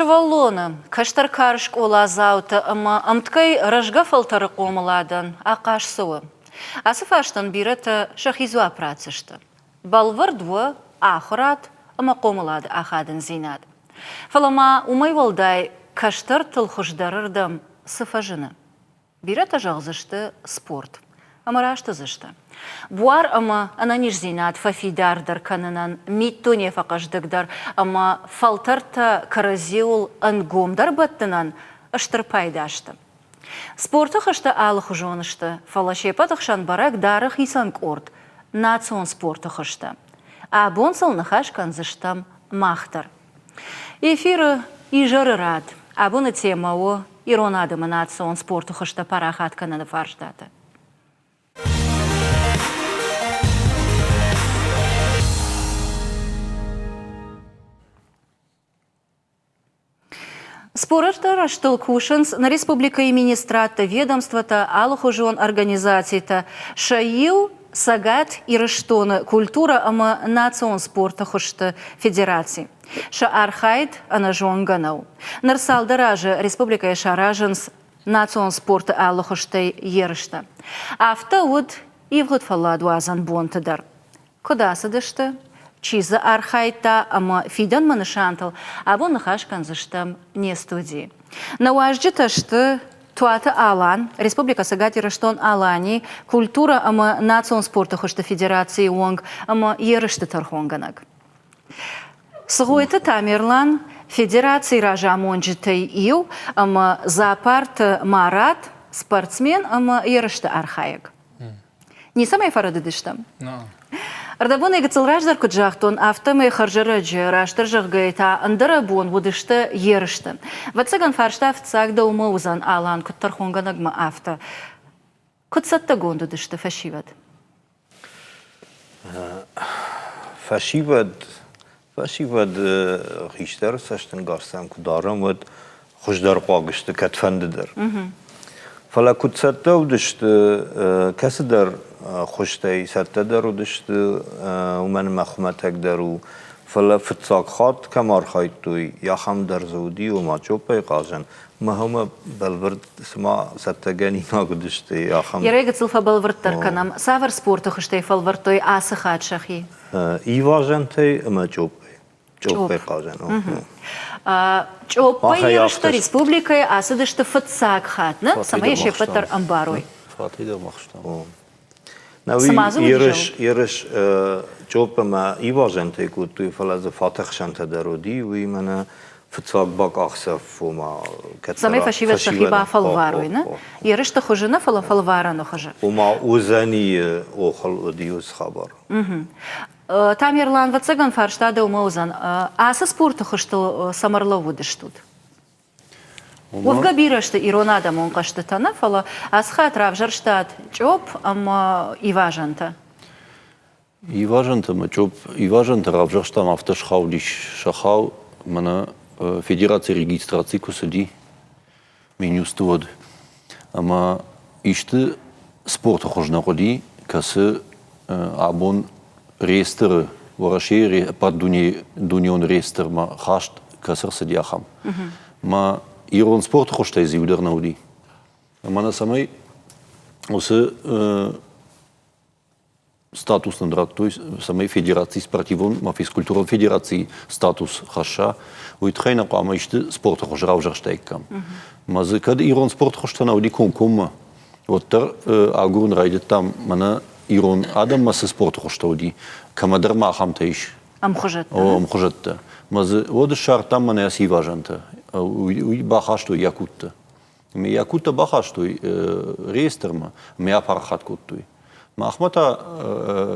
Сывӕллоны, кӕстӕр кары скъоладзаутӕ ӕмӕ ӕмткӕй рӕзгӕ фӕлтӕры хъомыладӕн ахъаз цы у? Ацы фарстӕн бирӕтӕ сӕхи дзуапп ратдзысты. Бӕлвырд у ахуырад ӕмӕ хъомылады ахадындзинад. Фӕлӕ ма уымӕй уӕлдай кӕстӕртыл хуыздӕрырдӕм цы фӕзыны? Бирӕтӕ зӕгъдзысты спорт. Ӕмӕ раст уыдзысты. Буар ӕмӕ ӕнӕниздзинад фӕфидардӕр кӕнынӕн, миддуне фӕхъӕздыгдӕр ӕмӕ фӕлтӕртӕ кӕрӕдзиуыл ӕнгомдӕр бӕттынӕн стыр пайда сты. Спорты хуызтӕ алыхуызон сты, фӕлӕ се ппӕты хсӕн бӕрӕг дары хицӕн къорд – национ спорты хуызтӕ. Абон сыл ныхас кӕндзыстӕм мах дӕр. Эфиры изӕры рад. Абоны темӕ у ирон адӕмы национ спорты хуызтӕ парахат кӕныны фарстатӕ. Спорты рӕзтыл кусынц нӕ республикӕйы министрадтӕ, ведомствотӕ, алыхуызон организацитӕ. Сӕ иу Цӕгат Ирыстоны культурӕ ӕмӕ национ спорты хуызты федераци. Сӕ архайд ӕнӕзонгӕ нӕу. Ныр цалдӕр азы республикӕйы саразынц национ спорты алы хуызтӕй ерыстӕ. Афтӕ уыд ивгъуыд фӕлладуадзӕн бонты дӕр. Куыд ацыдысты, чи дзы архайдта ӕмӕ фидӕнмӕ нысантыл абон ныхас кӕндзыстӕм не студийы. Нӕ уазджытӕ сты Туаты Алан, Республикӕ Цӕгат Ирыстон-Аланийы культурӕ ӕмӕ национ спорты хуызты федерацийы уӕнг ӕмӕ ерысты тӕрхонгӕнӕг. Цгъойты Тамерлан федерацийы разамонджытӕй иу ӕмӕ Дзапарты Марат спортсмен ӕмӕ ерысты архайӕг. Ницӕмӕй фӕрӕдыдыстӕм? Ӕрдӕбонӕй гыццыл раздӕр куыд загътон, афтӕмӕй хӕрзӕрӕджы, растдӕр зӕгъгӕйӕ та ӕндӕрӕбон уыдысты ерысты. Ӕвӕццӕгӕн, фарста фыццаг дӕумӕ уыдзӕн, Алан, куыд тӕрхонгӕнӕгмӕ, афтӕ. Куыд цӕттӕгонд уыдысты фӕсивӕд? Фӕсивӕд Фӕсивӕд хистӕр цӕстӕнгас сӕм куы дарӕм, уӕд хуыздӕр хъуаг сты кӕдфӕнды дӕр. Фӕлӕ куыд цӕттӕ уыдысты, кӕцыдӕр хуызтӕй цӕттӕдӕр уыдысты, уымӕн ӕмӕ хуымӕтӕгдӕр у. Фӕлӕ фыццаг хатт кӕм архайдтой, ахӕм дӕр дзы уыди, ома чъоппӕй хъазӕн. Мӕ бӕлвырд цыма цӕттӕгӕнинаг уыдысты ахӕм. Ерӕй гыццыл фӕбӕлвырддӕр кӕнӕм, цавӕр спорты хуызтӕй фӕлвӕрдтой ацы хатт сӕхи? Ивазӕнтӕй ӕмӕ чъоппӕй. Чъоппӕй хъазӕн. Чъоппӕй ерысты республикӕйы ацыдысты фыццаг хатт, нӕ? Цӕмӕй се ппӕт дӕр ӕмбарой. Фатӕй дӕр махстам. Ерыс, ерыс чъопп ӕмӕ ивазӕнтӕй кодтой, фӕлӕ дзы фатӕхсӕнтӕ дӕр уыди, уый мӕнӕ фыццаг бакъахдзӕф, ома кӕд Цӕмӕй фӕсивӕд сӕхи бафӕлварой, нӕ? Ерысты хуызы нӕ, фӕлӕ фӕлварӕны хуызы. Ома уыдзӕни охыл уыди уыцы хабар. Тамерлан, ӕвӕццӕгӕн, фарста дӕумӕ уыдзӕн. Ацы спорты хуызтыл цӕмӕ ӕрлӕууыдыстут? Уӕвгӕ бирӕ сты ирон адӕмон хъӕзтытӕ нӕ, фӕлӕ ацы хатт равзӕрстат чъопп ӕмӕ ивазӕнтӕ. Ивазӕнтӕ ӕмӕ чъопп ивазӕнтӕ равзӕрстам, афтӕ схаудис сӕ хал, мӕнӕ федерацийы регистраци куы цыди, менюсты уӕд. Ӕмӕ исты спорты хуыз нӕ хъуыди, кӕцы абон реестры, Уӕрӕсейы ӕппӕт дунеон реестрмӕ хаст кӕцы рцыди, ахӕм. Мӕ ирон спорты хуызтӕй дзы иу дӕр нӕ уыди. Ӕмӕ нӕ цӕмӕй уыцы статус нын радтой, цӕмӕй федераци спортивон ӕмӕ физкультурон федерацийы статус хӕсса, уый тыххӕй нӕ хъуамӕ исты спорты хуыз равзӕрстаиккам. Мӕ дзы кӕд ирон спорты хуызтӕ нӕ уыди комкоммӕ, уӕддӕр агурын райдыдтам, мӕнӕ ирон адӕммӕ цы спорты хуызтӕ уыди, кӕмӕдӕр ма ахӕмтӕ ис. Ӕмхуызӕттӕ. О, ӕмхуызӕттӕ. Мӕ дзы уӕд ссардтам мӕнӕ ацы ивазӕнтӕ. Уый бахастой якуттӕ. Ӕмӕ якуттӕ бахастой реестрмӕ ӕмӕ апарахат кодтой. Махмӕ та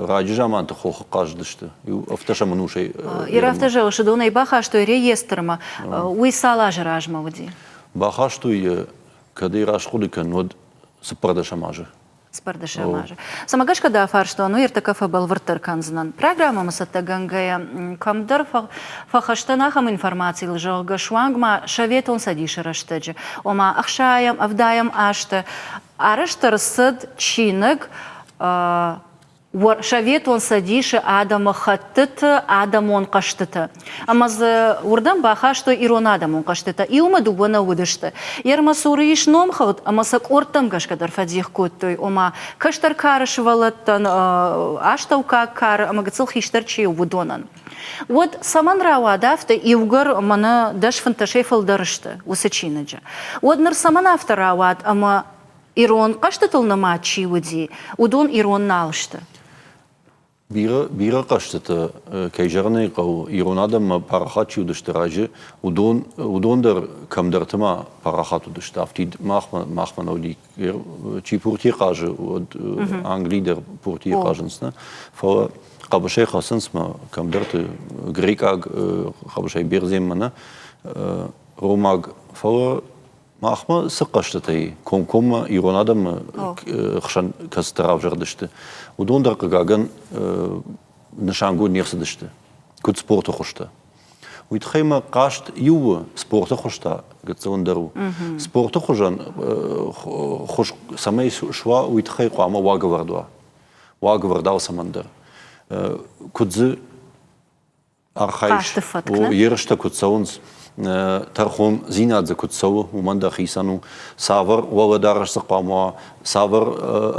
раджы заманты хохы хъазыдысты. Иу ӕвддӕсӕм ӕнусӕй. Ирӕфтӕ зӕгъы, сыдонӕй бахастой реестрмӕ. Уый цал азы размӕ уыди? Бахастой, кӕд ӕй раст хъуыды кӕнын, уӕд цыппӕрдӕсӕм азы. Цыппӕрдӕсӕм азы. Цӕмӕ гӕсгӕ дӕ фарстон, уый ӕртӕккӕ фӕбӕлвырддӕр кӕндзынӕн. Программӕмӕ цӕттӕгӕнгӕйӕ кӕмдӕр фӕхӕстӕн ахӕм информацийыл, зӕгъгӕ, суанг ма Советон Цӕдисы рӕстӕджы, ома ӕхсайӕм, ӕвдайӕм азты арӕзт ӕрцыд чиныг. Советон Цӕдисы адӕмы хӕттыты адӕмон хъӕзтытӕ. Ӕмӕ дзы уырдӕм бахастой ирон адӕмон хъӕзтытӕ. Иумӕ дыууӕ нӕ уыдысты. Ермӕ цуры ис номхыгъд ӕмӕ сӕ къордтӕм гӕсгӕ дӕр фӕдих кодтой, ома кӕстӕр кары сывӕллӕттӕн, астӕуккаг кары ӕмӕ гыццыл хистӕр чи у, уыдонӕн. Уӕд цӕмӕн рауад афтӕ, иугӕр мӕнӕ дӕс-фынддӕсӕй фылдӕр сты уыцы чиныджы? Уӕд ныр цӕмӕн афтӕ рауад, ӕмӕ ирон хъӕзтытыл нымад чи уыди, уыдон ирон нал сты? Бирӕ, бирӕ хъӕзтытӕ, кӕй зӕгъын ӕй хъӕуы, ирон адӕммӕ парахат чи уыдысты раджы, уыдон, уыдон дӕр кӕмдӕрты ма парахат уыдысты. Афтид махмӕ, махмӕ нӕ уыди. Чи пурти хъазы, уӕд Английы дӕр пуртийы хъазынц, нӕ? Фӕлӕ хъӕбысӕй хӕцынц ма кӕмдӕрты грекъаг хъӕбысӕй бердземмӕ нӕ, ромаг. Фӕлӕ Махмӕ цы хъӕзтытӕй комкоммӕ ирон адӕмы хсӕн кӕцытӕ равзӕрдысты, уыдон дӕр, хъыгагӕн, нысангонд не рцыдысты, куыд спорты хуызтӕ. Уый тыххӕй мӕ хъазт иу у, спорты хуыз та гыццыл ӕндӕр у. Спорты хуызӕн хуыз цӕмӕй суа, уый тыххӕй хъуамӕ уагӕвӕрд уа. Уагӕвӕрд алцӕмӕн дӕр. Куыд дзы архайыс, ерыстӕ куыд цӕуынц, тӕрхондзинад дзы куыд цӕуы, уымӕн дӕхицӕн у, цавӕр уӕлӕдарӕс дзы хъуамӕ уа, цавӕр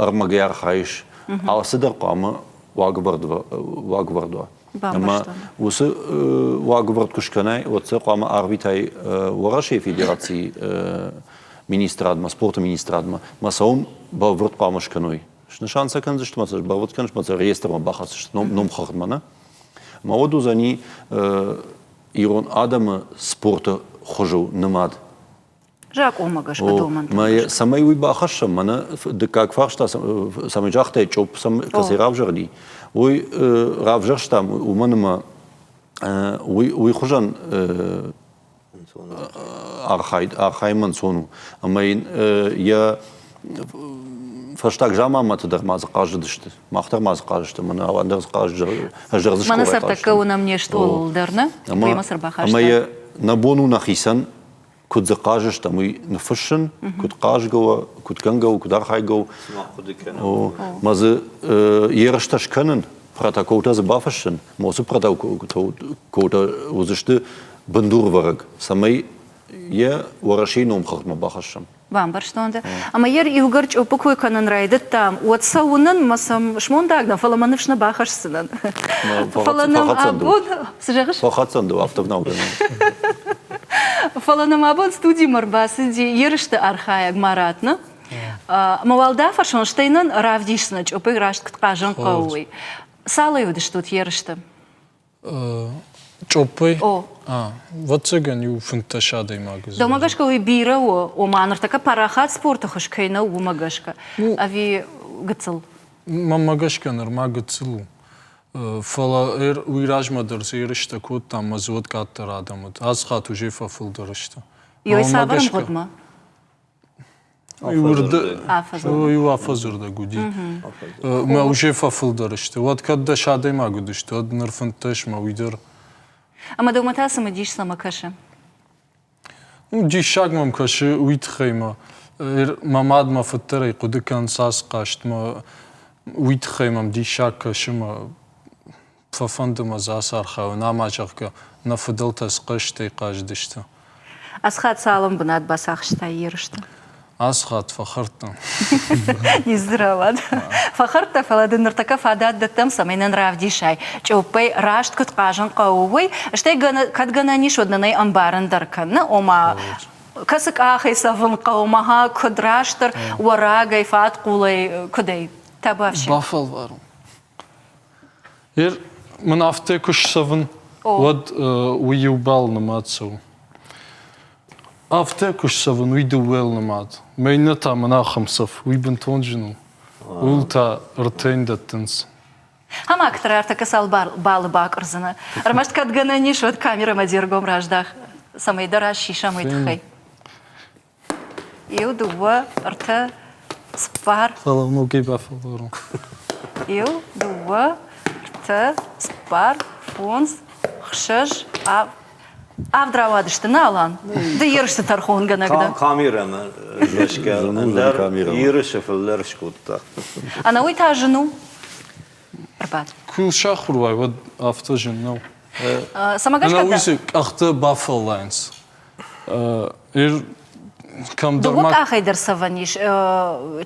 ӕрмӕгӕй архайыс, алцыдӕр хъуамӕ уагӕвӕрд уа. Ӕмӕ уыцы уагӕвӕрд куы скӕнай, уӕд сӕ хъуамӕ арвитай Уӕрӕсейы Федерацийы министрадмӕ, спорты министрадмӕ, мӕ сӕ уым бӕлвырд хъуамӕ скӕной. Снысан сӕ кӕндзысты, мӕ сӕ сбӕлвырд кӕныс, мӕ сӕ реестрмӕ бахӕсдзысты номхыгъдмӕ, нӕ? Ӕмӕ уӕд уыдзӕни ирон адӕмы спорты хуызыл нымад. Закъонмӕ гӕсгӕ домӕнтӕ. Цӕмӕй уый бахӕссӕм, мӕнӕ дыккаг фарста, цӕмӕй загътай, чъопп кӕцӕй равзӕрди, уый равзӕрстам, уымӕн ӕмӕ уый хуызӕн архайд архайынмӕ ӕнцон у. Ӕмӕ йын йӕ фӕстаг заманмӕты дӕр ма дзы хъазыдысты. Мах дӕр ма дзы хъазыдыстӕм, мӕнӕ Алан дӕр дзы хъазыд, ӕз дӕр дзы Мӕнӕ сӕртӕккӕ уынӕм не стъолыл дӕр, нӕ? Уый цы рбахаста? Ӕмӕ йӕ нӕ бон у нӕхицӕн, куыд дзы хъазыстӕм, уый ныффыссын, куыд хъазгӕ у, куыд кӕнгӕ у, куыд архайгӕ у. Мӕ дзы ерыстӕ скӕнын, протоколтӕ дзы бафыссын, уыцы протоколтӕ уыдзысты бындурвӕрӕг, цӕмӕй йӕ Уӕрӕсейы номхыгъдмӕ бахӕссӕм. Бамбӕрстон дӕ. Ӕмӕ йӕ иугӕр чъоппы кой кӕнын райдыдтам, уӕд сӕ уынын мӕ сӕм смондаг дӕн, фӕлӕ мӕ ныфс нӕ бахӕсдзынӕн. Фӕлӕ нӕм абон... Цы зӕгъыс? Фӕхӕццӕн дыл, афтӕ нал гӕнӕн. Фӕлӕ нӕм абон студимӕ ӕрбацыди ерысты архайӕг Марат, нӕ? Ӕмӕ уал дӕ афӕрсон, стӕй нын равдисдзынӕ, чъоппӕй раст куыд хъазын хъӕуы, уый. Цалӕй уыдыстут ерысты? Чъоппӕй? О. Ӕвӕццӕгӕн, иу 15 адӕймагы. Дӕумӕ гӕсгӕ уый бирӕ у, ома ныртӕккӕ парахат спорты хуыз кӕй нӕу, уымӕ гӕсгӕ? Ӕви гыццыл? Мӕнмӕ гӕсгӕ нырма гыццыл у. Фӕлӕ уый размӕ дӕр цы ерыстӕ кодтам, ӕмӕ дзы уӕд къаддӕр адӕм уыд. Ацы хатт уже фӕфылдӕр сты. Ёй цавӕр ӕмгъуыдмӕ? Иу афӕдзырдӕг уыди. Мӕ уже фӕфылдӕр сты. Уӕд кӕд дӕс адӕймаг уыдысты, уӕд ныр 15 мӕ уый дӕр. Ӕмӕ дӕумӕ та цымыдис цӕмӕ кӕсы? Ну, диссаг мӕм кӕсы уый тыххӕй мӕ. Мӕ мад мӕ фыддӕрӕй хъуыды кӕнынц ацы хъазтмӕ. Уый тыххӕй мӕм диссаг кӕсы мӕ Фӕфӕнды мӕ дзы ацархайон, ӕмӕ, зӕгъгӕ, нӕ фыдӕлтӕ схъӕзтӕй хъазыдысты. Ацы цалын бынат бацахстай ерысты? Ацы хатт фӕхӕрдтӕн. Низдзырауад. Фӕхӕрдтӕ, фӕлӕ дын ныртӕккӕ фадат дӕттӕм, цӕмӕй нын равдисай, чъоппӕй раст куыд хъазын хъӕуы, уый, стӕй кӕд гӕнӕн ис, уӕд нын ӕй ӕмбарын дӕр кӕн, ома кӕцы къахӕй цӕвын хъӕуы, мӕ куыд растдӕр, уӕрагӕй, фадхъулӕй, куыдӕй? Табуафси. Бафӕлварон. Ер мын афтӕ куы ссӕвын, уӕд уый иу балл нымад цӕуы. Афтӕ куы ссӕвын, уый дыууӕйыл нымад. Мӕ иннӕ та мын ахӕм цӕф, уый бынтон зын у. Ууыл та ӕртӕйын дӕттынц. Ӕмӕ актер ӕртӕккӕ цал баллы бакъуырдзынӕ? Ӕрмӕст кӕд гӕнӕн ис, уӕд камерӕмӕ де ргом раздах, цӕмӕй дӕ раз сисӕм уый тыххӕй. Иу, дыууӕ, ӕртӕ, цыппар. Фӕлӕ ногӕй бафӕлварон. Иу, дыууӕ, ӕртӕ, цыппар, фондз, хсӕз, авд рауадысты, нӕ, Алан? Ды ерысты тӕрхонгӕнӕг дӕ. Камерӕмӕ гӕсгӕ ӕндӕр ерысы фылдӕр скодта. Ӕнӕуый та зын у. Ӕрбад. Куы сахуыр уай, уӕд афтӕ зын нӕу. Цӕмӕ гӕсгӕ Ӕнӕуый къӕхтӕ бафӕллайынц. Кӕмдӕр Дыууӕ къахӕй дӕр цӕвӕн ис,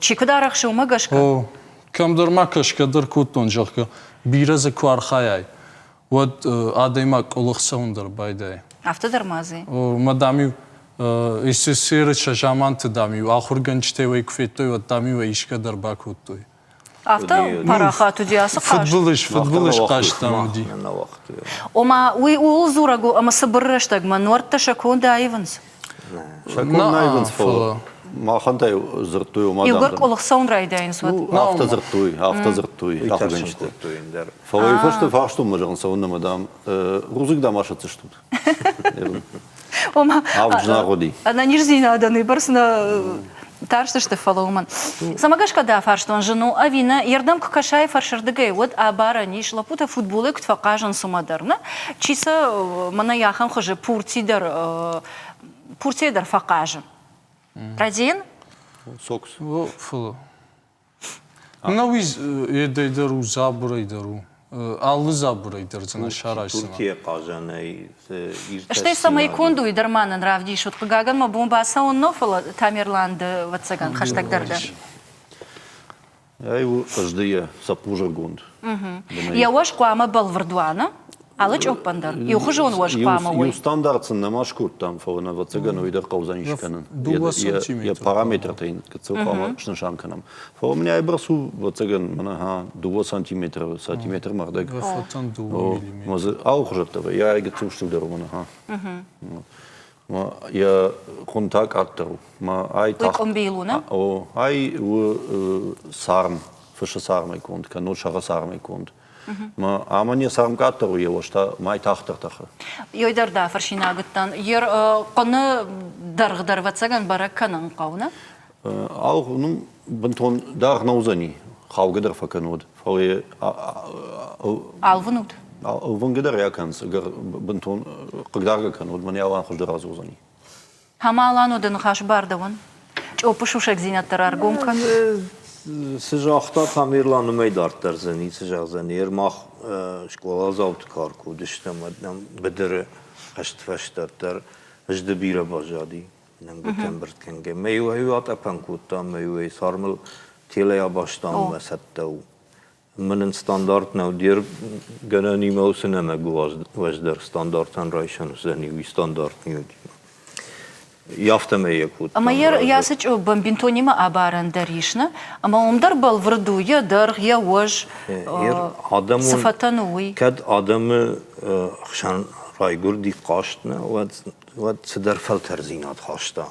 чи куыд арӕхсы, уымӕ гӕсгӕ. О, кӕмдӕр ма кӕсгӕ дӕр кодтон, зӕгъгӕ, бирӕ дзы куы архайай, уӕд адӕймаг къуылых цӕуын дӕр байдайы. Афтӕ дӕр ма дзы? Мӕ дам-иу СССР-ы сӕ заманты, дам-иу, ахуыргӕнджытӕ уӕй куы федтой, уӕд, дам-иу ӕй исгӕ дӕр бакодтой. Афтӕ парахат уыди ацы хъазт. Фыдбылыз, фыдбылыз хъазт дам уыди. Ома, уый ууыл дзурӕг у, ӕмӕ цыбыр рӕстӕгмӕ нуӕрттӕ сӕ конд аивынц? Сӕ конд нӕ аивынц, фӕлӕ махӕн та дзырдтой, ома Иугӕр къуылых цӕуын райдайынц, уӕд. Афтӕ дзырдтой, афтӕ дзырдтой ахуыргӕнджытӕ. Фӕлӕ уый фӕстӕ фарстон мӕ зӕгъын, цӕуыннӕ мӕ, дам, рудзынг дам асӕтдзыстут. Ома, Авд знаг уыди. Ӕнӕниздзинадӕн уыйбӕрц нӕ тарстысты, фӕлӕ уымӕн. Цӕмӕ гӕсгӕ дӕ фарстон зын у ӕви нӕ, йе рдӕм куы кӕсай фӕрсырдыгӕй, уӕд абарӕн ис, лӕппутӕ футболӕй куыд фӕхъазынц, уымӕ дӕр, нӕ? Чи сӕ мӕнӕ ахӕм хуызы пурти дӕр, пуртийӕ дӕр фӕхъазы. Рӕдийын? Сокс. Фӕлӕ Ӕнӕуи едӕй дӕр у, дзабырӕй дӕр у. Алы дзабырӕй дӕр дзы нӕ сараздзынӕ. Туркийы хъазӕнӕй Стӕй цӕмӕй конд у, уый дӕр ма нын равдисут. Хъыгагӕн, мӕ бон бацӕуын нӕу, фӕлӕ Тамерланды, ӕвӕццӕгӕн, хӕстӕгдӕр дӕ. Ай у ӕздыйӕ цӕппузыргонд. Йӕ уӕз хъуамӕ бӕлвырд уа, нӕ? Алы чъоппӕн дӕр иухуызон уӕз хъуамӕ уой. Иу стандарт сын нӕма скодтам, фӕлӕ нӕ ӕвӕццӕгӕн уый дӕр хъӕудзӕнис кӕнын. Йӕ параметртӕ йын гыццыл хъуамӕ снысан кӕнӕм. Фӕлӕ мын айбӕрц у, ӕвӕццӕгӕн, мӕнӕ дыууӕ сантиметры, сантиметрмӕ ӕрдӕг. Мӕ дзы алыхуызӕттӕ вӕййы, ай гыццыл стырдӕр у мӕнӕ. Йӕ хъуын та къаддӕр у. Мӕ ай Уый къуымбил у, нӕ? О, ай у царм, фысы цармӕй конд, кӕннод сӕгъы цармӕй конд. Ӕмӕ не царм къаддӕр у, йӕ уӕз та мӕй тагъддӕр тӕхы. Ёй дӕр дӕ фӕрсинаг уыдтӕн. Йе хъуыны дӕргъдӕр, ӕвӕццӕгӕн, бӕрӕг кӕнын хъӕуы, нӕ? Ау, ну, бынтон даргъ нӕ уыдзӕни, хаугӕ дӕр фӕкӕнод, фӕлӕ Алвынут? Ӕлвынгӕ дӕр йӕ кӕнынц, ӕгӕр бынтон хъыгдаргӕ кӕнод, мӕн йӕ хуыздӕр радзурдзӕни. Хамалан уыды ныхас бар дӕуӕн. Чъоппы сусӕгдзинӕдтӕ раргом кӕн. Цы загъта Тамерлан, уымӕй дарддӕр дзы ницы зӕгъдзӕн. Ер мах скъоладзауты кар куы уыдыстӕм, уӕд нӕм быдыры хӕстфӕстӕ дӕр зды бирӕ баззади нӕмгуытӕ ӕмбырд кӕнгӕ. Мӕ-иу ӕй атъӕпӕн кодтам, мӕ-иу ӕй цармыл телӕй абастам ӕмӕ цӕттӕ у. Мӕн ын стандарт нӕу, де гӕнӕнимӕ уыцы нӕмӕг уӕздӕр стандартӕн райсӕн уыдзӕни, уый стандарт не уыди. Афтӕмӕй йӕ кодтам. Ӕмӕ йӕ ацы бомбинтонимӕ абарӕн дӕр ис, нӕ? Ӕмӕ уым дӕр бӕлвырд у йӕ дӕргъ, йӕ уӕз, цы фӕтӕн у, уый. Кӕд адӕмы хсӕн райгуырди хъазт, нӕ, уӕд цыдӕр фӕлтӕрдзинад хаста.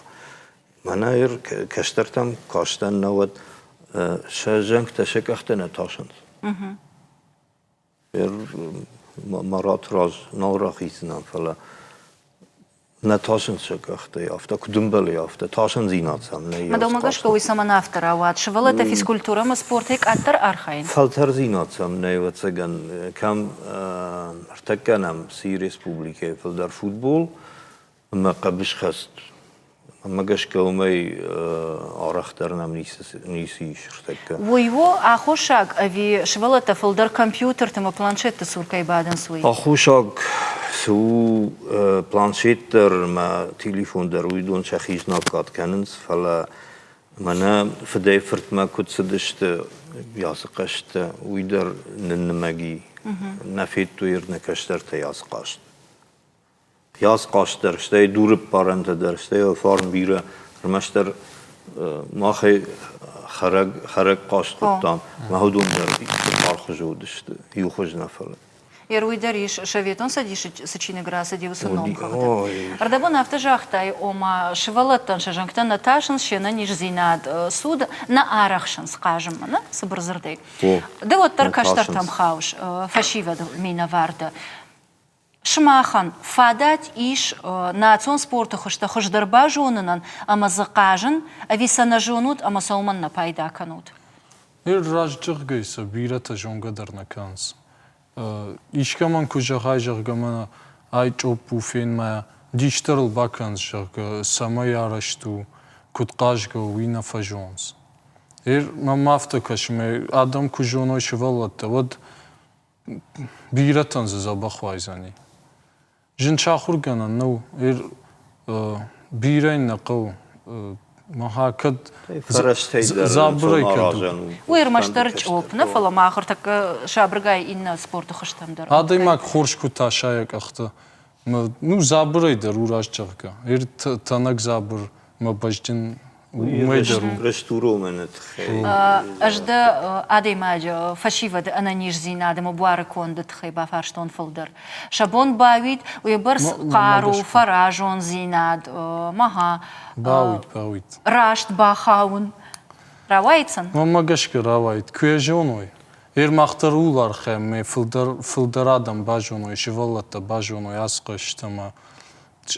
Мӕнӕ ир кӕстӕртӕм кастӕн, науӕд сӕ зӕнгтӕ, сӕ къӕхтӕ нӕ тасынц. Ир Мараты раз нал рахиздзынӕн, фӕлӕ нӕ тасынц сӕ къӕхтӕй, афтӕ куыд ӕмбӕлы, афтӕ тасындзинад сӕм нӕй. Мӕ дӕумӕ гӕсгӕ уый цӕмӕн афтӕ рауад? Сывӕллӕттӕ физкультурӕмӕ спортӕй къаддӕр архайынц? Фӕлтӕрдзинад сӕм нӕй, ӕвӕццӕгӕн, кӕм ӕртӕккӕ нӕм цы республикӕйы фылдӕр футбол, Ӕмӕ хъӕбысхӕст. Мӕнмӕ гӕсгӕ уымӕй арӕхдӕр нӕм ницы ис ӕртӕккӕ. Уый у аххосаг ӕви сывӕллӕттӕ фылдӕр компьютерты ӕмӕ планшетты цур кӕй бадынц, уый? Аххосаг цы у, планшет дӕр ӕмӕ телефон дӕр уыдон сӕхи знаггад кӕнынц, фӕлӕ мӕнӕ фыдӕй-фыртмӕ куыд цыдысты ацы хъӕзтӕ, уый дӕр ныннымӕги. Нӕ федтой нӕ кӕстӕртӕй ацы хъазт. Йас хъазт дӕр, стӕй дурыппарӕнтӕ дӕр, стӕй фарн бирӕ. Ӕрмӕстдӕр махӕй хӕрӕг, хӕрӕг хъазт кодтам, мӕ уыдон дӕр цыппархуызы уыдысты, иу хуыз нӕ фӕлӕ. Уый дӕр ис, Советон Цӕдисы цы чиныг рацыди, уыцы номхыгъды. Ӕрдӕбон афтӕ загътай, ома сывӕллӕттӕн сӕ зӕнгтӕ нӕ тасынц, се нӕниздзинад цуд, нӕ арӕхсынц хъазынмӕ, нӕ, цыбыр дзырдӕй. Ды уӕддӕр кӕстӕртӕм хауыс, фӕсивӕды минӕвар дӕ. Сымахӕн фадат ис национ спорты хуызтӕ хуыздӕр базонынӕн ӕмӕ дзы хъазын, ӕви сӕ нӕ зонут ӕмӕ сӕ уымӕн нӕ пайда кӕнут? Ныр раст зӕгъгӕй сӕ бирӕтӕ зонгӕ дӕр нӕ кӕнынц. Искӕмӕн куы зӕгъай, зӕгъгӕ, мӕнӕ ай чъопп у, фен мӕ, дис дӕр ыл бакӕнынц, зӕгъгӕ, цӕмӕй арӕзт у, куыд хъазгӕ у, уый нӕ фӕзонынц. Мӕм афтӕ кӕсы, мӕ адӕм куы зоной сывӕллӕттӕ, уӕд. Бирӕтӕн дзы дзӕбӕх уайдзӕни. Зын сахуыргӕнӕн нӕу. Бирӕ нӕ хъӕуы. Махӕ кӕд дзабырӕй кӕд у. Уый ӕрмӕстдӕр чъопп нӕ, фӕлӕ ма ахуыртӕккӕ сабыргай иннӕ спорты хуызтӕм дӕр. Адӕймаг хорз куы таса йӕ къӕхтӕ, ну, дзабырӕй дӕр у раст зӕгъгӕ. Тӕнӕг дзабыр мӕ бӕзджын уымӕй дӕр у. Рӕстуромӕны тыххӕй. Ӕз дӕ адӕймаджы фӕсивӕды ӕнӕниздзинад ӕмӕ буары конды тыххӕй бафарстон фылдӕр. Сӕ бон бауид уыйбӕрц хъару, фӕразондзинад, мага. Бауид, бауид. Раст бахауын. Рауайд сын? Мӕнмӕ гӕсгӕ рауайд. Куы йӕ зоной. Ермах дӕр ууыл архайӕм, ӕмӕ фылдӕр, фылдӕр адӕм базоной, сывӕллӕттӕ базоной ацы хъазт ӕмӕ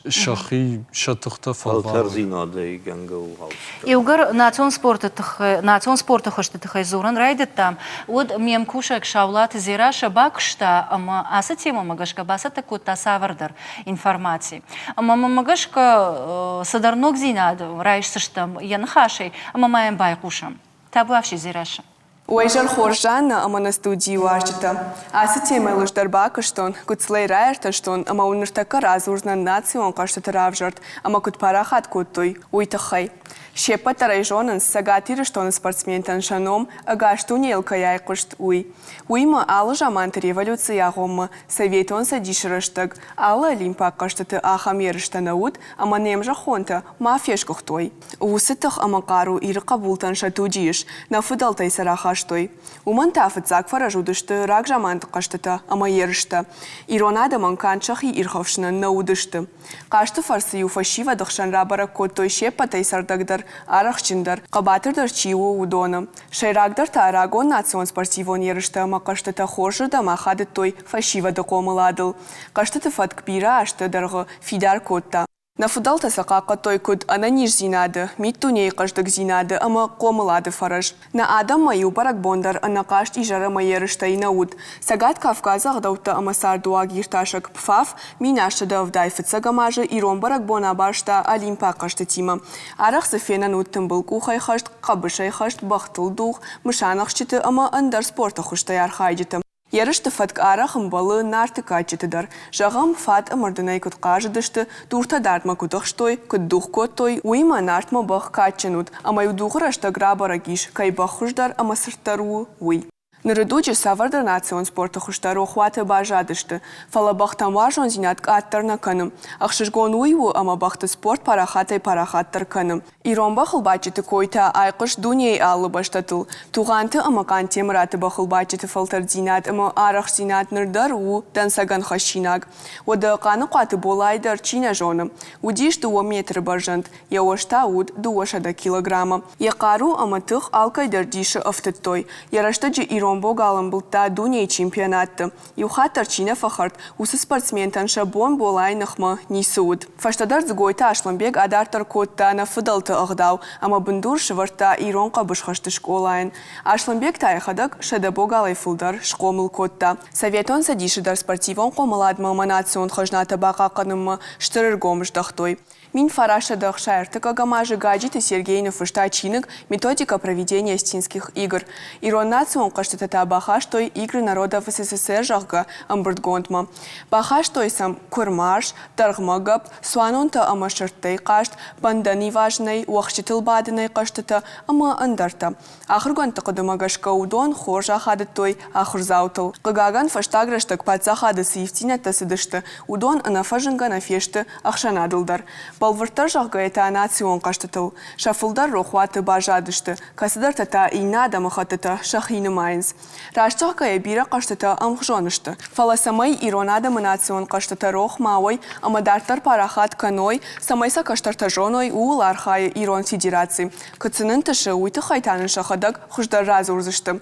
сӕхи сӕ тыхтӕ фӕлварой. Фӕлтӕрдзинадӕй гӕнгӕ у алцыдӕр. Иугӕр национ спорты тыххӕй, национ спорты хуызты тыххӕй дзурын райдыдтам, уӕд ме мкусӕг Саулаты Дзерассӕ бакуыста ӕмӕ ацы темӕмӕ гӕсгӕ бацӕттӕ кодта цавӕрдӕр информаци. Ӕмӕ мӕнмӕ гӕсгӕ цыдӕр ногдзинад райсдзыстӕм йӕ ныхасӕй ӕмӕ ма йӕм байхъусӕм. Табуафси Дзерассӕ. Уӕ изӕр хорз, Жаннӕ ӕмӕ нӕ студийы уазджытӕ. Ацы темӕйыл ӕз дӕр бакуыстон, гуыццылӕй раиртӕстон ӕмӕ уын ныртӕккӕ радзурдзынӕн национ хъӕзтыты равзӕрд ӕмӕ куыд парахат кодтой, уый тыххӕй. Се ппӕт дӕр ӕй зонынц, Цӕгат Ирыстоны спортсментӕн сӕ ном ӕгас дунейыл кӕй айхъуыст, уый. Уыимӕ алы заманты революцийы агъоммӕ Советон Цӕдисы рӕстӕг алы олимпаг хъӕзтыты ахӕм ерыстӕ нӕ уыд, ӕмӕ не мзӕххонтӕ ма фесгуыхтой. Уыцы тых ӕмӕ хъару Иры хъӕбултӕн сӕ туджы ис, нӕ фыдӕлтӕй сӕ рахастой. Уымӕн та фыццаг фӕрӕз уыдысты рагзаманты хъӕзтытӕ ӕмӕ ерыстӕ. Ирон адӕмӕн канд сӕхи ирхӕфсынӕн нӕ уыдысты. Хъазты фӕрцы-иу фӕсивӕды хсӕн рабӕрӕг кодтой се ппӕтӕй цӕрдӕгдӕр, арӕхстджындӕр, хъӕбатырдӕр чи у, уыдоны. Сӕйрагдӕр та рагон национ спортивон ерыстӕ ӕмӕ хъӕзтытӕ хорзырдӕм ахадыдтой фӕсивӕды хъомыладыл. Хъӕзтыты фӕтк бирӕ азты дӕргъы фидар кодта. Нӕ фыдӕлтӕ сӕ хъахъхъӕдтой куыд ӕнӕниздзинады, миддунейы хъӕздыгдзинады ӕмӕ хъомылады фӕрӕз. Нӕ адӕммӕ иу бӕрӕгбон дӕр ӕнӕхъазт изӕр ӕмӕ ерыстӕй нӕ уыд. Цӕгат Кавказы ӕгъдӕуттӕ ӕмӕ цардуаг иртасӕг ПФАФ 1075 фыццӕгӕм азы ирон бӕрӕгбон абарста Олимпаг хъӕзтытимӕ. Арӕх дзы фенӕн уыд тымбыл къухӕй хӕст, хъӕбысӕй хӕст, бӕхтыл дугъ, мысанӕхсджыты ӕмӕ ӕндӕр спорты хуызтӕй архайджыты. Ерысты фӕтк арӕх ӕмбӕлы Нарты кадджыты дӕр. Зӕгъӕм, фат ӕмӕ рдынӕй куыд хъазыдысты, дуртӕ дардмӕ куыд ӕхстой, куыд дугъ кодтой, уыимӕ Нартмӕ бӕх кадджын уыд, ӕмӕ-иу дугъы рӕстӕг рабӕрӕг ис, кӕй бӕх хуыздӕр ӕмӕ цырддӕр у, уый. Ныры дуджы цавӕрдӕр национ спорты хуызтӕ рохуаты баззадысты, фӕлӕ бӕхтӕм уарзондзинад къаддӕр нӕ кӕны. Ӕхсызгон уый у, ӕмӕ бӕхты спорт парахатӕй-парахатдӕр кӕны. Ирон бӕхылбадджыты кой та айхъуыст дунейы алы бӕстӕтыл. Тугъанты ӕмӕ Хъантемыраты бӕхылбадджыты фӕлтӕрддзинад ӕмӕ арӕхстдзинад ныр дӕр у дӕнцӕгӕн хӕссинаг. Уӕдӕ Хъаныхъуаты Болайы дӕр чи нӕ зоны. Уыдис дыууӕ метры бӕрзӕнд, йӕ уӕз та уыд 200 килограммы. Йӕ хъару ӕмӕ тых алкӕй дӕр дисы ӕфтыдтой. Йӕ рӕстӕджы ирон богал ӕмбылдта дунейы чемпионатты. Иу хатт дӕр чи нӕ фӕхӕрд, уыцы спортсментӕн сӕ бон Болайы ныхмӕ ницы уыд. Фӕстӕдӕр Дзгойты Аслӕнбег адарддӕр кодта нӕ фыдӕлты ӕгъдау ӕмӕ бындур сӕвӕрдта ирон хъӕбысхӕсты скъолайӕн. Аслӕнбег та йӕхӕдӕг 100 богалӕй фылдӕр схъомыл кодта. Советон Цӕдисы дӕр спортивон хъомыладмӕ ӕмӕ национ хӕзнатӕ бахъахъхъӕнынмӕ стыр ӕргом здӕхтой. 1963 азы Гаджиты Сергей ныффыста чиныг «Методика проведения осетинских игр». Ирон национ хъӕзтытӕ та бахастой «Игры народов СССР», зӕгъгӕ, ӕмбырдгондмӕ. Бахастой сӕм куырмарш, дӕргъмӕ гӕпп, цуанонтӕ ӕмӕ сырдтӕй хъазт, бӕндӕн ивазынӕй, уӕхсчытыл бадынӕй хъӕзтытӕ ӕмӕ ӕндӕртӕ. Ахуыргӕндты хъуыдымӕ гӕсгӕ уыдон хорз ахадыдтой ахуырдзаутыл. Хъыгагӕн, фӕстаг рӕстӕг паддзахады цы ивддзинӕдтӕ цыдысты, уыдон ӕнӕфӕзынгӕ нӕ фесты ӕхсӕнадыл дӕр. Бӕлвырддӕр зӕгъгӕйӕ та национ хъӕзтытыл. Сӕ фылдӕр рохуаты баззадысты, кӕцыдӕртӕ та иннӕ адӕмыхӕттытӕ сӕхи нымайынц. Раст зӕгъгӕйӕ, бирӕ хъӕзтытӕ ӕмхуызон сты. Фӕлӕ цӕмӕй ирон адӕмы национ хъӕзтытӕ рох ма уой ӕмӕ дарддӕр парахат кӕной, цӕмӕй сӕ кӕстӕртӕ зоной, ууыл архайы Ирон Федераци. Куыд сын ӕнтысы, уый тыххӕй та нын сӕхӕдӕг хуыздӕр радзурдзысты.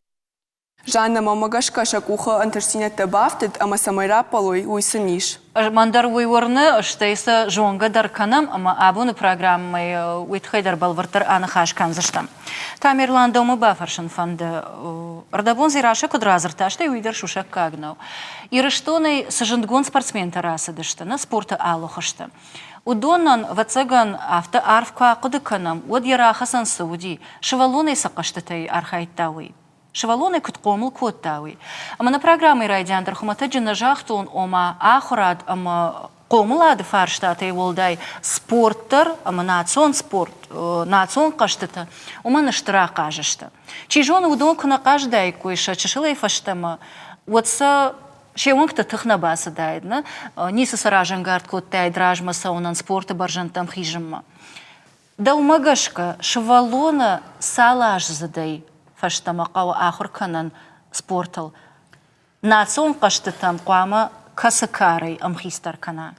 Жаннӕ, мӕнмӕ гӕсгӕ сӕ къухы ӕнтыстдзинӕдтӕ бафтыд ӕмӕ цӕмӕй раппӕлой, уый сын ис. Мӕн дӕр уый уырны, стӕй сӕ зонгӕ дӕр кӕнӕм ӕмӕ абоны программӕйы уый тыххӕй дӕр бӕлвырддӕр аныхас кӕндзыстӕм. Тамерлан, дӕумӕ бафӕрсын фӕнды, ӕрдӕбон Дзерассӕ куыд радзырдта, стӕй уый дӕр сусӕггаг нӕу. Ирыстонӕй цы зындгонд спортсментӕ рацыдысты нӕ спорты алы хуызты, Уыдонӕн, ӕвӕццӕгӕн, афтӕ арф куы ахъуыды кӕнӕм, уӕд йӕ рахӕцӕн цы уыди, сывӕллонӕй цы хъӕзтытӕй архайдта, уый. Сывӕллонӕй куыд хъомыл кодта, уый. Ӕмӕ нӕ программӕйы райдиан дӕр хуымӕтӕджы нӕ загътон, ома ахуырад ӕмӕ хъомылады фарстатӕй уӕлдай спорт дӕр ӕмӕ национ спорт, национ хъӕзтытӕ уымӕн стыр ахъаз сты. Чи зоны, уыдон куы нӕ хъазыдаиккой сӕ чысылӕй фӕстӕмӕ, уӕд сӕ се уӕнгты тых нӕ бацыдаид, нӕ? Ницы сӕ разӕнгард кодтаид размӕ цӕуынӕн, спорты бӕрзӕндтӕм хизынмӕ. Дӕумӕ гӕсгӕ, сывӕллоны цал аздзыдӕй фӕстӕмӕ хъӕуы ахуыр кӕнын спортыл? Национ хъӕзтытӕм хъуамӕ кӕцы карӕй ӕмхицдӕр кӕна?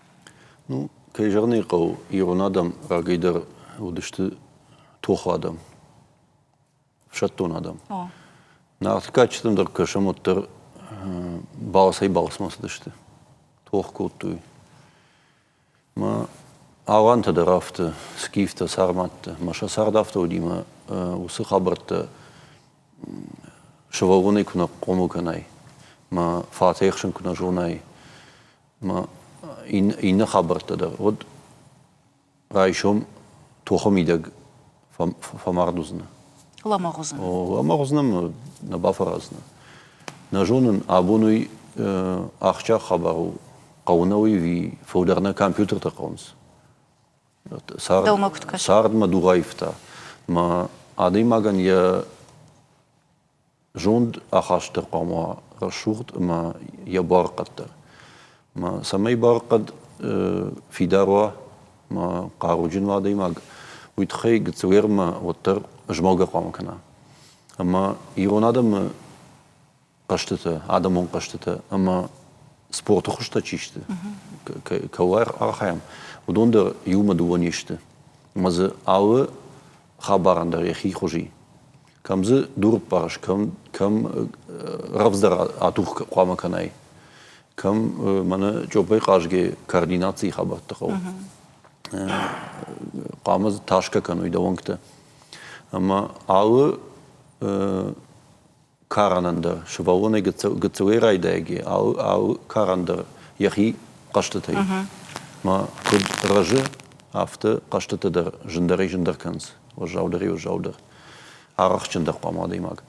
Ну, кӕй зӕгъын ӕй хъӕуы, ирон адӕм рагӕй дӕр уыдысты тохы адӕм, ӕфсӕддон адӕм. Нарты кадджытӕм дӕр кӕсӕм, уӕддӕр балцӕй балцмӕ цыдысты, тох кодтой. Мӕ алантӕ дӕр афтӕ, скифтӕ, сарматтӕ. Мӕ сӕ цард афтӕ уыди мӕ уыцы хабӕрттӕ сывӕллонӕй куы нӕ хъомыл кӕнай, мӕ фатӕй ӕхсын куы нӕ зонай, мӕ иннӕ хабӕрттӕ дӕр, уӕд райсом тохы мидӕг фӕмард уыдзынӕ. Лӕмӕгъ уыдзынӕ. Лӕмӕгъ уыдзынӕ ӕмӕ нӕ бафӕраздзынӕ. Нӕ зонын, абон уый ахсджиаг хабар у, хъӕуы нӕ уый ӕви фылдӕр нӕ компьютертӕ хъӕуынц. Цард мӕ дугъ аивта. Мӕ адӕймагӕн йӕ зонд ахаст дӕр хъуамӕ уа рӕсугъд ӕмӕ йӕ буарыхъӕд дӕр. Мӕ цӕмӕй буарыхъӕд фидар уа, мӕ хъаруджын уа адӕймаг, уый тыххӕй гыццылӕрмӕ уӕддӕр змӕлгӕ хъуамӕ кӕна. Ӕмӕ ирон адӕмы хъӕзтытӕ, адӕмон хъӕзтытӕ ӕмӕ спорты хуызтӕ чи сты, кӕуыл архайӕм, уыдон дӕр иумӕ дыууӕ не сты. Ӕмӕ дзы алы хабарӕн дӕр йӕхи хуыз и. Кӕм дзы дур ӕппарыс, кӕм, кӕм рӕвдздӕр атух хъуамӕ кӕнай, кӕм мӕнӕ чъоппӕй хъазгӕ координацийы хабӕртты хъӕуы. Хъуамӕ дзы тасгӕ кӕной дӕ уӕнгтӕ. Ӕмӕ алы карӕнӕн дӕр, сывӕллонӕй гыццылӕй райдайгӕ, алы карӕн дӕр йӕхи хъӕзтытӕй. Мӕ куыд рӕзы, афтӕ хъӕзтытӕ дӕр зындӕрӕй-зындӕр кӕнынц, уӕззаудӕрӕй-уӕззаудӕр. Арӕхстджындӕр хъуамӕ адӕймаг.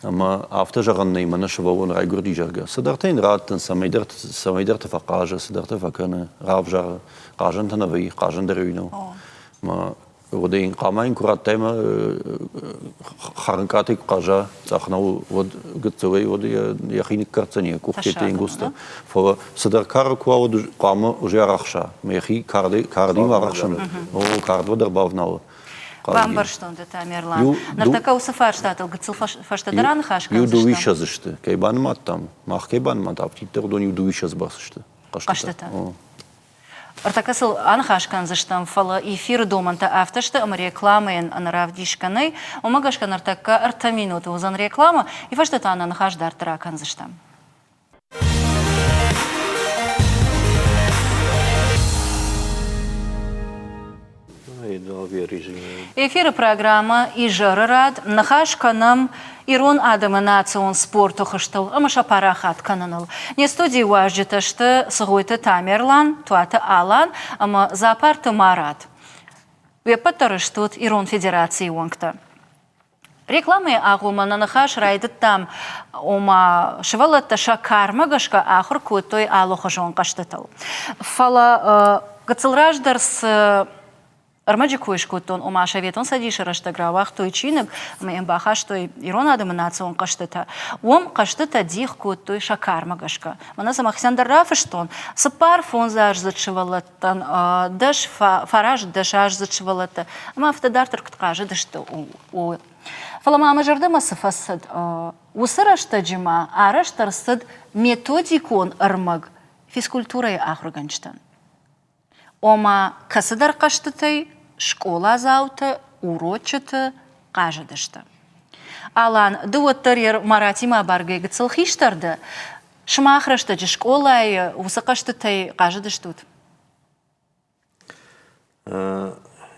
Ӕмӕ афтӕ зӕгъӕн нӕй, мӕнӕ сывӕллон райгуырди, зӕгъгӕ. Цыдӕртӕ йын раттын, цӕмӕйдӕрты фӕхъазы, цыдӕртӕ фӕкӕны, равзары. Хъазӕнтӕ нӕ вӕййы, хъазӕн дӕр уый нӕу. Мӕ Уӕдӕ йын хъама йын куы радтай ӕмӕ хӕрынкъатӕй куы хъаза цъӕх нӕу, уӕд гыццылӕй уӕд йӕхи ныккӕрддзӕн йӕ къухтӕ ӕнгуылдзтӕ. Фӕлӕ цыдӕр кары куы уа, уӕд хъуамӕ уже арӕхса. Ӕмӕ йӕхи кардимӕ арӕхсын, о, кардмӕ дӕр бавналы. Бамбӕрстон дӕ, Тамерлан. Ныртӕккӕ уыцы фарстатыл гыццыл фӕстӕдӕр аныхас кӕндзыстӕм. Иу дыууиссӕдз сты. Кӕй банымадтам, мах кӕй банымадтам, афтиддӕр уыдон иу дыууиссӕдз бӕрц сты хъӕстытӕ. Ӕртӕккӕ сыл аныхас кӕндзыстӕм, фӕлӕ эфиры домӕнтӕ афтӕ сты, ӕмӕ рекламӕйӕн ӕнӕравдисгӕ нӕй. Уымӕ гӕсгӕ ныртӕккӕ ӕртӕ минуты уыдзӕн рекламӕ, уый фӕстӕ та нӕ ныхас дарддӕр акӕндзыстӕм. Эфиры программӕ «Изӕры рад» ныхас кӕнӕм ирон адӕмы национ спорты хуызтыл ӕмӕ сӕ парахат кӕныныл. Не студийы уазджытӕ сты Цгъойты Тамерлан, Туаты Алан ӕмӕ Дзапарты Марат. Уе ппӕт дӕр стут Ирон Федерацийы уӕнгтӕ. Рекламӕйы агъоммӕ нӕ ныхас райдыдтам, ома сывӕллӕттӕ сӕ кармӕ гӕсгӕ ахуыр кодтой алыхуызон хъӕзтытыл. Фӕлӕ гыццыл раздӕр цы ӕрмӕджы кой скодтон, ома Советон Цӕдисы рӕстӕг рауагътой чиныг ӕмӕ йӕм бахастой ирон адӕмы национ хъӕзтытӕ. Уым хъӕзтытӕ дих кодтой сӕ кармӕ гӕсгӕ. Мӕнӕ сӕ мӕхицӕн дӕр рафыстон. Цыппар-фондзаздзыд сывӕллӕттӕн дӕс фараст дӕсаздзыд сывӕллӕттӕ ӕмӕ афтӕ дарддӕр куыд хъазыдысты, ууыл. Фӕлӕ ма мӕ зӕрдӕмӕ цы фӕцыд, уыцы рӕстӕджы ма арӕзт ӕрцыд методикон ӕрмӕг физкультурӕйы ахуыргӕнджытӕн. Ома, кӕцыдӕр хъӕзтытӕй скъоладзаутӕ урочыты хъазыдысты. Алан, ды уӕддӕр йӕ Маратимӕ абаргӕ гыццыл хистӕр дӕ. Сымах рӕстӕджы скъолайы уыцы хъӕзтытӕй хъазыдыстут?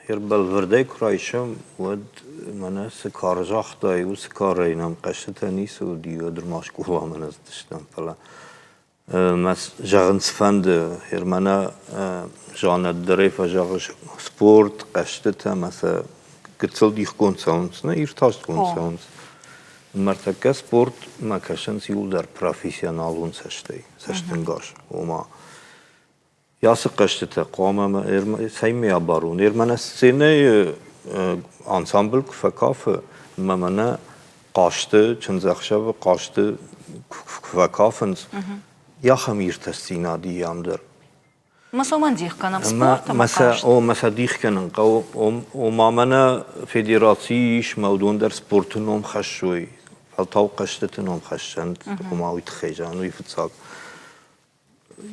Ӕрбӕлвырдӕй куы райсӕм, уӕд мӕнӕ цы кар загътай, уыцы карӕй нӕм хъӕзтытӕ ницы уыди, уӕд ма скъоламӕ нӕ цыдыстӕм, фӕлӕ Мӕ зӕгъын цы фӕнды, мӕнӕ Жаннӕ дӕр ӕй фӕзӕгъы спорт, хъӕзтытӕ ӕмӕ сӕ гыццыл дихгонд цӕуынц, нӕ иртастгонд цӕуынц. Ныртӕккӕ спортмӕ кӕсынц иуылдӕр профессионалон цӕстӕй, цӕстӕнгас. Ома, ацы хъӕзтытӕ хъуамӕ цӕймӕ абарон? Мӕнӕ сценӕйы ансамбль куы фӕкафы, ӕмӕ мӕнӕ хъазты, чындзӕхсӕвы хъазты куы фӕкафынц, ахӕм иртӕстдзинад и ам дӕр. Ма цӕмӕн дих кӕнӕм спорт ӕмӕ хъазт? Ома сӕ дих кӕнын хъӕуы. Ома мӕнӕ федерацийы ис, мӕ уыдон дӕр спорты ном хӕссой, фӕлтау хъӕзтыты ном хӕссӕнт, ома уый тыххӕй зӕгъын, уый фыццаг.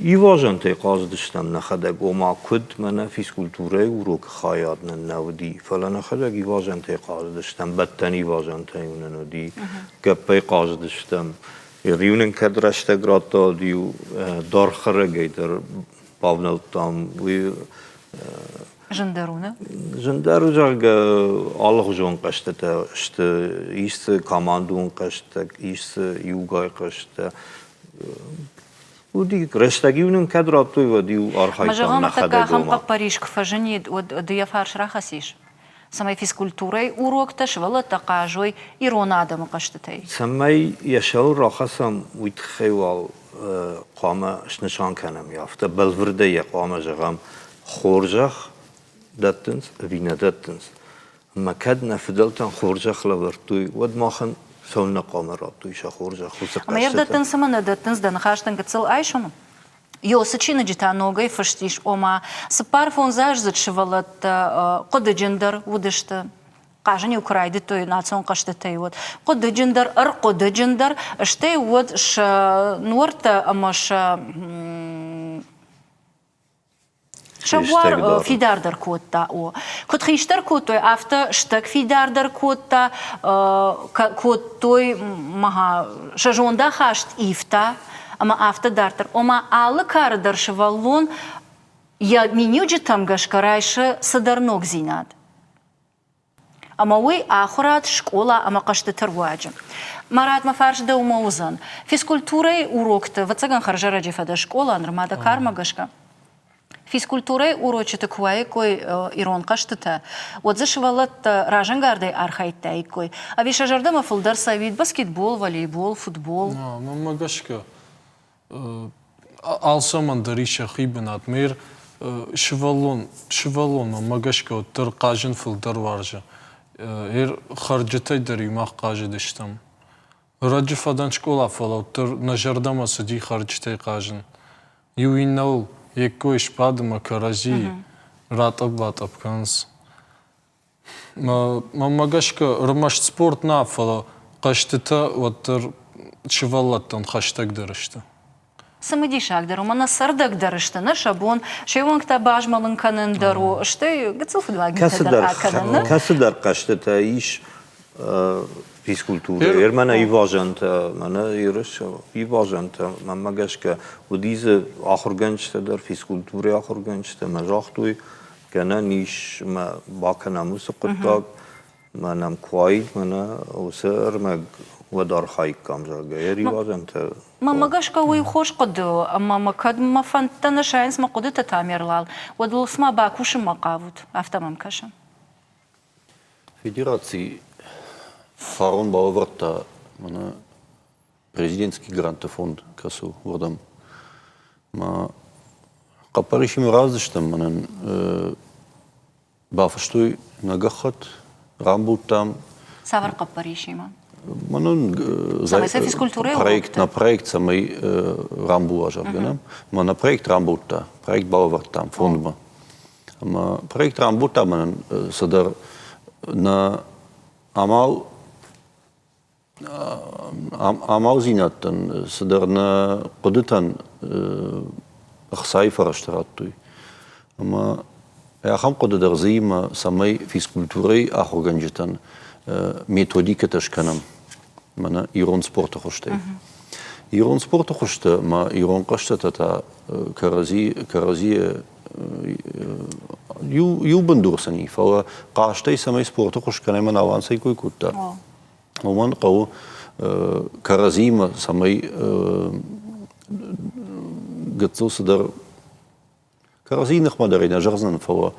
Ивазӕнтӕй хъазыдыстӕм нӕхӕдӕг, ома куыд мӕнӕ физкультурӕйы урокы хайад нын нӕ уыди, фӕлӕ нӕхӕдӕг ивазӕнтӕй хъазыдыстӕм, бӕттӕн ивазӕнтӕ-иу нын уыди, гӕппӕй хъазыдыстӕм. Иу нын кӕд рӕстӕг радта, уӕд-иу даргъ хӕрӕгӕй дӕр бавнӕлдтам. Уый Зындӕр у, нӕ? Зындӕр у, зӕгъгӕ, алыгъуызон хъӕзтытӕ сты. Ис дзы командон хъӕзтӕ, ис дзы иугай хъӕзтӕ. Уыди, рӕстӕг-иу нын кӕд радтой, уӕд-иу архайдтам нӕхӕдӕг. Ахӕм хъӕппӕрис куы фӕзынид, уӕд ды йӕ фарс рахӕцис? Цӕмӕй физкультурӕйы уроктӕ сывӕллӕттӕ хъазой ирон адӕмы хъӕзтытӕй. Цӕмӕй йӕ сӕрыл рахӕцӕм, уый тыххӕй уал хъуамӕ снысан кӕнӕм афтӕ бӕлвырдӕй йӕ хъуамӕ зӕгъӕм, хорзӕх дӕттынц ӕви нӕ дӕттынц. Ӕмӕ кӕд нӕ фыдӕлтӕн хорзӕх лӕвӕрдтой, уӕд махӕн цӕуылнӕ хъуамӕ радтой сӕ хорзӕх уыцы Ӕмӕ йӕ дӕттынц ӕмӕ нӕ дӕттынц, дӕ ныхӕстӕн гыццыл айсон. Йосы чиныджы та ногӕй фыст ис, ома цыппар-фондзаздзыд сывӕллӕттӕ хъуыдыджындӕр уыдысты. Хъазын-иу куы райдыдтой национ хъӕзтытӕй, уӕд хъуыдыджындӕр, ӕрхъуыдыджындӕр, стӕй уӕд сӕ нуӕрттӕ ӕмӕ сӕ Сӕ буар фидардӕр кодта. О. Куыд хистӕр кодтой, афтӕ стӕг фидардӕр кодта, кодтой сӕ зондахаст ивта ӕмӕ афтӕ дарддӕр. Ома алы кары дӕр сывӕллон йӕ миниуджытӕм гӕсгӕ райсы цыдӕр ногдзинад. Ӕмӕ уый ахуырад, скъола ӕмӕ хъӕзтыты руаджы. Марат, мӕ фарс дӕумӕ уыдзӕн. Физкультурӕйы урокты, ӕвӕццӕгӕн, хӕрзӕрӕджы фӕдӕ скъола, нырма дӕ кармӕ гӕсгӕ. Физкультурӕйы урочыты куы уаиккой ирон хъӕзтытӕ, уӕд дзы сывӕллӕттӕ разӕнгардӕй архайдтаиккой? Ӕви сӕ зӕрдӕмӕ фылдӕр цӕуид баскетбол, волейбол, футбол? Мӕнмӕ гӕсгӕ, алцӕмӕн дӕр ис йӕхи бынат. Мэр сывӕллон, сывӕллонмӕ мӕ гӕсгӕ уӕддӕр хъазын фылдӕр уарзы. Эр хӕрджытӕй дӕр иу мах хъазыдыстӕм. Раджы фӕдӕн скъола, фӕлӕ уӕддӕр нӕ зӕрдӕмӕ цыди хӕрджытӕй хъазын. Иу иннӕуыл йе ккой сбады мӕ кӕрӕдзийы ратъӕпп-батъӕпп кӕнынц. Мӕнмӕ гӕсгӕ, ӕрмӕст спорт нӕ, фӕлӕ хъӕзтытӕ уӕддӕр сывӕллӕттӕн хӕстӕгдӕр сты. Цымыдисагдӕр у, мӕнӕ цӕрдӕгдӕр сты, нӕ сӕ бон се уӕнгтӕ базмӕлын кӕнын дӕр у, стӕй гыццыл фыдуаг митӕ дӕр акӕнын. Кӕцыдӕр хъӕзтытӕ ис физкультурӕйы, мӕнӕ ивазӕнтӕ, мӕнӕ ерыс ивазӕнтӕ, мӕнмӕ гӕсгӕ, уыди дзы ахуыргӕнджытӕ дӕр, физкультурӕйы ахуыргӕнджытӕ мӕ загътой, гӕнӕн ис мӕ бакӕнӕм уыцы хъуыддаг, мӕ нӕм куы уаид мӕнӕ уыцы ӕрмӕг, уӕд архаиккам, зӕгъгӕ, йӕ ривазӕнтӕ. Мӕнмӕ гӕсгӕ уый хорз хъуыды у, ӕмӕ мӕ кӕд мӕ фӕндтӕ нӕ сайынц мӕ хъуыдытӕ Тамерлан, уӕд уыл цыма бакусынмӕ хъавут, афтӕ мӕм кӕсы. Федераци фарон балӕвӕрдта мӕнӕ президентский грантты фонд кӕцы у, уырдӕм. Ма хъӕппӕрисимӕ раздзыстӕм мӕнӕн бафыстой нӕ гӕххӕтт, рамбылдтам. Цавӕр хъӕппӕрисимӕ? Мӕнӕн проект на проект, цӕмӕй рамбула, зӕгъгӕ, нӕ? Мӕ нӕ проект рамбылдта, проект балӕвӕрдтам фондмӕ. Ӕмӕ проект рамбылдта мӕнӕн цыдӕр нӕ амал амалдзинӕдтӕн цыдӕр нӕ хъуыдытӕн ӕхцайы фӕрӕзтӕ радтой. Ӕмӕ ахӕм хъуыды дӕр дзы имӕ, цӕмӕй физкультурӕйы ахуыргӕнджытӕн методикӕтӕ скӕнӕм мӕнӕ ирон спорты хуызтӕй. Ирон спорты хуызтӕ ӕмӕ ирон хъӕзтытӕ та кӕрӕдзи кӕрӕдзийы иу бындур сын и, фӕлӕ хъазтӕй цӕмӕй спорты хуыз кӕнӕм, мӕн Алан цӕй кой кодта, Уымӕн хъӕуы кӕрӕдзиимӕ, цӕмӕй гыццыл цыдӕр кӕрӕдзийы ныхмӕ дӕр ӕй нӕ зӕгъдзынӕн, фӕлӕ.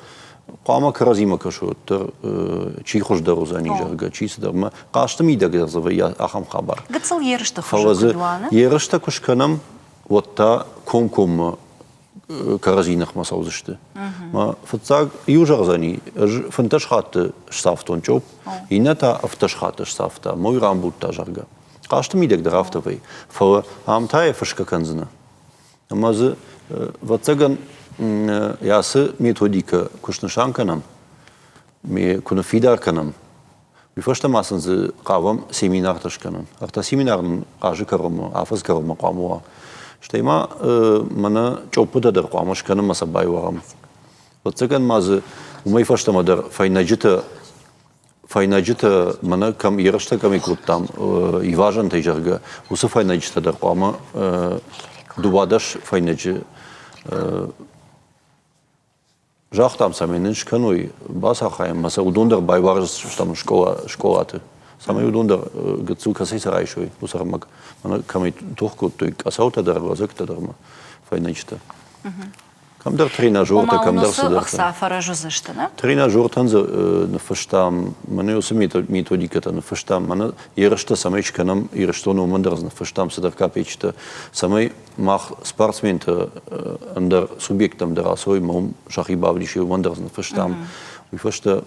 Хъуамӕ кӕрӕдзимӕ кӕсой уӕддӕр, чи хуыздӕр уыдзӕни, зӕгъгӕ, чи цыдӕр. Мӕ хъазты мидӕг дӕр дзы вӕййы ахӕм хабар. Гыццыл ерысты хуызы куыд уа, нӕ? Ерыстӕ куы скӕнӕм, уӕд та комкоммӕ кӕрӕдзи ныхмӕ цӕудзысты. Мӕ фыццаг иу зӕгъдзӕни, ӕз 15 хатты сцавтон чъопп, иннӕ та 17 хатты сцавта, мой рамбулдта, зӕгъгӕ. Хъазты мидӕг дӕр афтӕ вӕййы. Фӕлӕ ам та йӕ фысгӕ кӕндзынӕ. Ӕмӕ дзы, ӕвӕццӕгӕн, ацы методикӕ куы снысан кӕнӕм, куы ныффидар кӕнӕм, уый фӕстӕ ма сын дзы хъавӕм семинартӕ скӕнын. Ӕртӕ семинар нын азы кӕронмӕ, афӕдз кӕронмӕ хъуамӕ уа. Стӕй ма мӕнӕ чъоппытӕ дӕр хъуамӕ скӕнӕм ӕмӕ сӕ байуарӕм. Ӕвӕццӕгӕн ма дзы уымӕй фӕстӕмӕ дӕр фӕйнӕджытӕ фӕйнӕджытӕ мӕнӕ кӕм ерыстӕ кӕм кодтам ивазӕнтӕй, зӕгъгӕ, уыцы фӕйнӕджытӕ дӕр хъуамӕ 12 фӕйнӕджы загътам, цӕмӕй нын скӕной, бацархайӕм ӕмӕ сӕ уыдон дӕр байуарздзыстӕм скъолаты, цӕмӕй уыдон дӕр гыццыл кӕцӕй сӕ райсой, уыцы ӕрмӕг. Мӕнӕ кӕмӕй тох кодтой къӕсӕутӕ дӕр, лӕдзӕгтӕ дӕр ӕмӕ фӕйнӕджытӕ. Кӕмдӕр тренажертӕ, кӕмдӕр цыдӕртӕ. Ӕхца фӕрӕз уыдзысты, нӕ? Тренажертӕн дзы ныффыстам, мӕнӕ уыцы методикӕтӕ ныффыстам, мӕнӕ ерыстӕ цӕмӕй скӕнӕм Ирыстоны, уымӕн дӕр дзы ныффыстам цыдӕр капеччытӕ, цӕмӕй мах спортсментӕ ӕндӕр субъекттӕм дӕр ацӕуой ӕмӕ уым сӕхи бавдисой, уымӕн дӕр дзы ныффыстам. Уый фӕстӕ,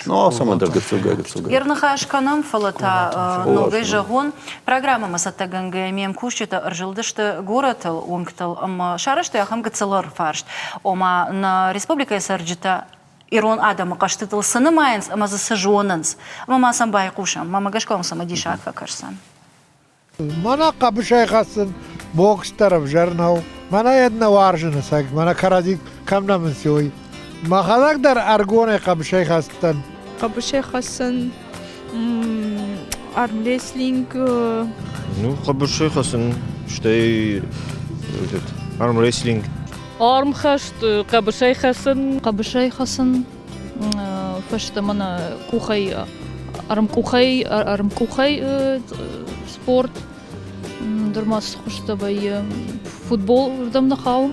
ну, алцӕмӕн дӕр гыццылгай гыццылгай. Ӕрныхас кӕнӕм, фӕлӕ та ногӕй зӕгъон, программӕмӕ цӕттӕгӕнгӕйӕ ме мкусджытӕ ӕрзылдысты горӕтыл, уынгтыл ӕмӕ сарӕзтой ахӕм гыццыл ӕрфарст, ома нӕ республикӕйы цӕрджытӕ ирон адӕмы хъӕзтытыл цы нымайынц ӕмӕ дзы цы зонынц. Ӕмӕ ма сӕм байхъусӕм, мӕ гӕсгӕ уым цымыдисаг фӕкӕсдзӕн. Мӕнӕ хъӕбысӕй хӕцын, бокс дӕр ӕвзӕр нӕу. Мӕнӕ йӕ нӕ уарзын ӕцӕг, мӕнӕ кӕрӕдзи кӕм нӕмынц, уый. Мӕхӕдӕг дӕр ӕргонӕй хъӕбысӕй хӕцыдтӕн. Хъӕбысӕй хӕцын, армрестлинг. Ну, хъӕбысӕй хӕцын, стӕй этот, армрестлинг. Армхӕст, хъӕбысӕй хӕцын. Хъӕбысӕй хӕцын, фӕстӕмӕ нӕ къухӕй ӕрмкъухӕй ӕрмкъухӕй спорт дӕр ма цы хуызтӕ вӕййы футбол рдӕм нӕ хауы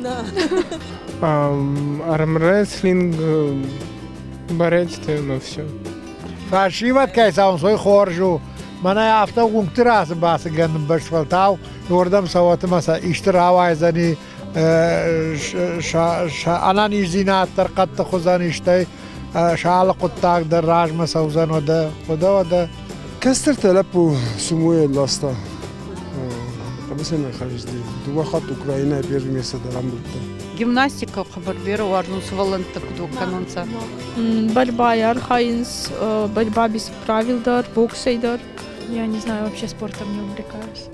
Армрестлинг, борецты ӕмӕ все. Фӕсивӕд кӕй цӕуынц, уый хорз у. Мӕнӕ афтӕ уынгты рацыбацыгӕнын бӕстфӕлтау уырдӕм цӕуӕт ӕмӕ сӕ исты рауайдзӕни, сӕ ӕнӕниздзинад дӕр хъӕддых уыдзӕни, стӕй сӕ алы хъуыддаг дӕр размӕ цӕудзӕн уӕдӕ, уӕдӕ, уӕдӕ. Кӕстӕртӕ лӕппу сумойӕ ласта. Хъӕбысӕй хӕрзди. Дыууӕ хатт Украинӕйы первый место дӕр рамбылдта. Гимнастика хъӕбӕр берӕ уарзун сувӕллӕнттӕ куд кӕнунцӕ. Борьбай архайынц, борьба без правил дӕр, боксӕй дӕр. Я не знаю, вообще спортом не увлекаюсь.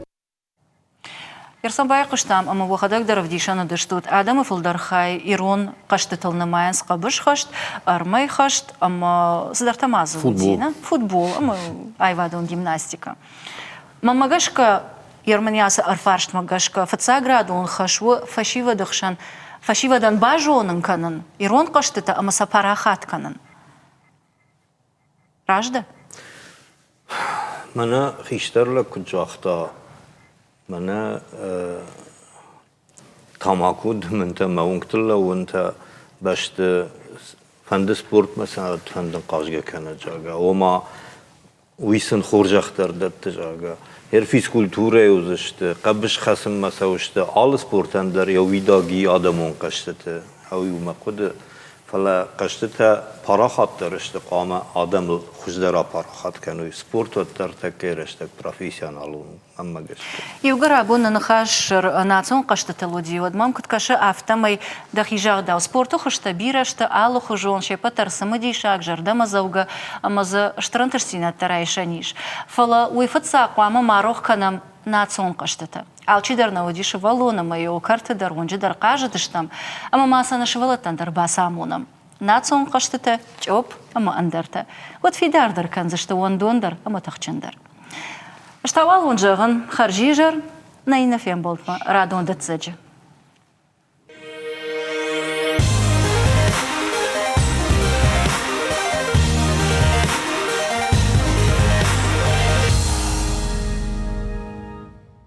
Ерсӕн байхъуыстам ӕмӕ уӕхӕдӕг дӕр ӕвдисӕн уыдыстут, адӕмы фылдӕр хай ирон хъӕзтытыл нымайынц хъӕбысхӕст, ӕрмӕйхӕст ӕмӕ цыдӕртӕ ма дзы уыди, футбол ӕмӕ аивадон гимнастикӕ. Мӕнмӕ гӕсгӕ, Ерманиасы ӕрфарстмӕ гӕсгӕ, фыццаградон хӕс у фӕсивӕды хсӕн фӕсивӕдӕн базонын кӕнын ирон хъӕзтытӕ ӕмӕ сӕ парахат кӕнын. Раздӕр? Мӕнӕ хистӕр лӕг куыд загъта, мӕнӕ тамако дымынтӕ мӕ уынгтыл лӕууынтӕ бӕсты фӕнды спортмӕ фӕнды хъазгӕ кӕнӕд, зӕгъгӕ, ома уый сын хорзӕх дӕр дӕтты, зӕгъгӕ. Ер физкультурӕйы уыдзысты, хъӕбыс хӕцынмӕ цӕуысты, алы спортӕн дӕр йӕ уидаг и адӕмон хъӕзтыты, ӕви у мӕ хъуыды. Фӕлӕ хъӕзтытӕ парахатдӕр сты, хъуамӕ адӕмыл хуыздӕр апарахат кӕной. Спорт уӕддӕр тӕккӕ рӕстӕг профессионалон у, мӕнмӕ гӕсгӕ. Иугӕр абон нӕ ныхас национ хъӕзтытыл уыди, уӕд мӕм куыд кӕсы, афтӕмӕй дӕхи загъдау, спорты хуызтӕ бирӕ сты, алыхуызон, се ппӕт дӕр цымыдисаг, зӕрдӕмӕдзӕугӕ ӕмӕ дзы стыр ӕнтыстдзинӕдтӕ райсӕн ис. Фӕлӕ уый фыццаг хъуамӕ ма рох кӕнӕм национ хъӕзтытӕ. Алчидӕр нӕ уыди сывӕллон ӕмӕ-иу кӕрты дӕр, уынджы дӕр хъазыдыстӕм, ӕмӕ ма сӕ нӕ сывӕллӕттӕн дӕр бацамонӕм. Национ хъӕзтытӕ, чъопп ӕмӕ ӕндӕртӕ. Уӕд фидардӕр кӕндзысты уӕндондӕр ӕмӕ тыхджындӕр. Ӕз та уал уын зӕгъын, хӕрзизӕр, нӕ иннӕ фембӕлдмӕ радон дӕтдзӕджы.